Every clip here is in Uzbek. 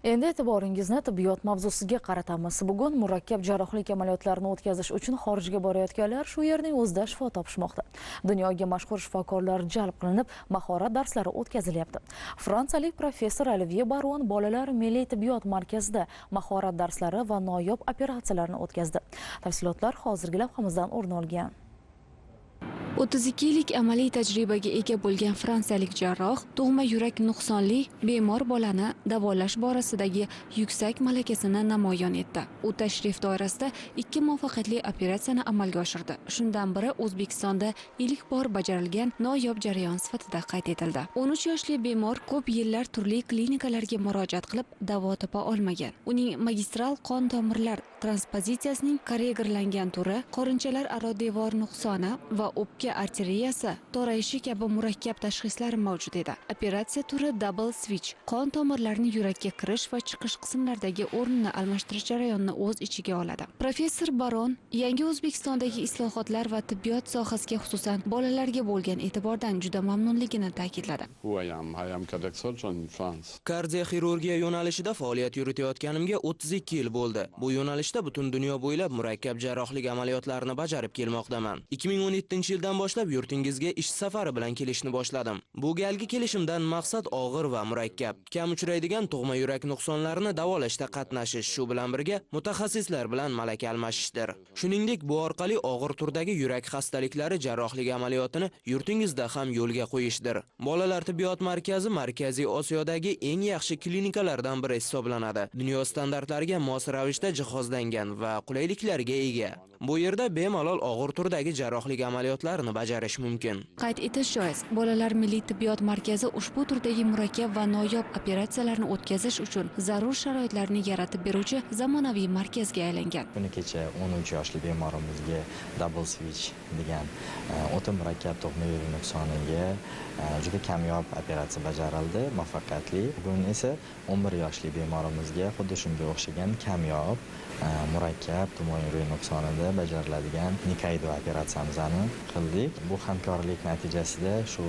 Endi e'tiboringizni tibbiyot mavzusiga qaratamiz. Bugun murakkab jarrohlik amaliyotlarini o'tkazish uchun xorijga borayotganlar shu yerning o'zida shifo topishmoqda. Dunyoga mashhur shifokorlar jalb qilinib, mahorat darslari o'tkazilyapti. Fransiyalik professor Olivye Baron bolalar milliy tibbiyot markazida mahorat darslari va noyob operatsiyalarni o'tkazdi. Tafsilotlar hozirgi lavhamizdan o'rin olgan. 32 yillik amaliy tajribaga ega bo'lgan fransiyalik jarroh tug'ma yurak nuqsonli bemor bolani davolash borasidagi yuksak malakasini namoyon etdi. U tashrif doirasida 2 muvaffaqiyatli operatsiyani amalga oshirdi. Shundan biri O'zbekistonda ilk bor bajarilgan noyob jarayon sifatida qayd etildi. 13 yoshli bemor ko'p yillar turli klinikalarga murojaat qilib, davo topa olmagan. Uning magistral qon tomirlar transpozitsiyasining korrigirlangan turi, qorinchalar aro devor nuqsoni va o'pka arteriyasi torayishi kabi murakkab tashxislar mavjud edi. Operatsiya turi double switch, qon tomirlarining yurakka kirish va chiqish qismlaridagi o'rnini almashtirish jarayonini o'z ichiga oladi. Professor Baron yangi O'zbekistondagi islohotlar va tibbiyot sohasiga, xususan bolalarga bo'lgan e'tibordan juda mamnunligini ta'kidladi. Kardioxirurgiya yo'nalishida faoliyat yuritayotganimga 32 yil bo'ldi. Bu yo'nalishda butun dunyo bo'ylab murakkab jarrohlik amaliyotlarini bajarib kelmoqdaman. 2017-yildan boshlab yurtingizga ish safari bilan kelishni boshladim. Bu galgi kelishimdan maqsad og'ir va murakkab, kam uchraydigan tug'ma yurak nuqsonlarini davolashda qatnashish, shu bilan birga mutaxassislar bilan malaka almashishdir. Shuningdek, bu orqali og'ir turdagi yurak xastaliklari jarrohlik amaliyotini yurtingizda ham yo'lga qo'yishdir. Bolalar tibbiyot markazi Markaziy Osiyodagi eng yaxshi klinikalardan biri hisoblanadi. Dunyo standartlariga mos ravishda jihozlangan va qulayliklarga ega. Bu yerda bemalol og'ir turdagi jarrohlik amaliyotlarini bajarish mumkin. Qayd etish joiz, Bolalar milliy tibbiyot markazi ushbu turdagi murakkab va noyob operatsiyalarni o'tkazish uchun zarur sharoitlarni yaratib beruvchi zamonaviy markazga aylangan. Kuni kecha 13 yoshli bemorimizga double switch degan o'ta murakkab tug'ma yurak nuqsoniga juda kamyob operatsiya bajarildi, muvaffaqiyatli. Bugun esa 11 yoshli bemorimizga xuddi shunga o'xshagan kamyob murakkab tug'ma yurak nuqsonida bajariladigan Nikaido operatsiyamizni qildik. Bu hamkorlik natijasida shu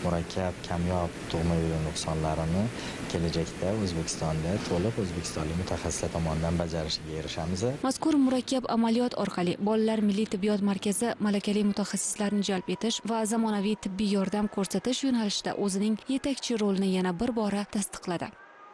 murakkab kamyob tug'ma yurak nuqsonlarini kelajakda O'zbekistonda to'liq o'zbekistonlik mutaxassislar tomonidan bajarishiga erishamiz. Mazkur murakkab amaliyot orqali Bolalar milliy tibbiyot markazi malakali mutaxassislarni jalb etish va zamonaviy tibbiy yordam ko'rsatish yo'nalishida o'zining yetakchi rolini yana bir bora tasdiqladi.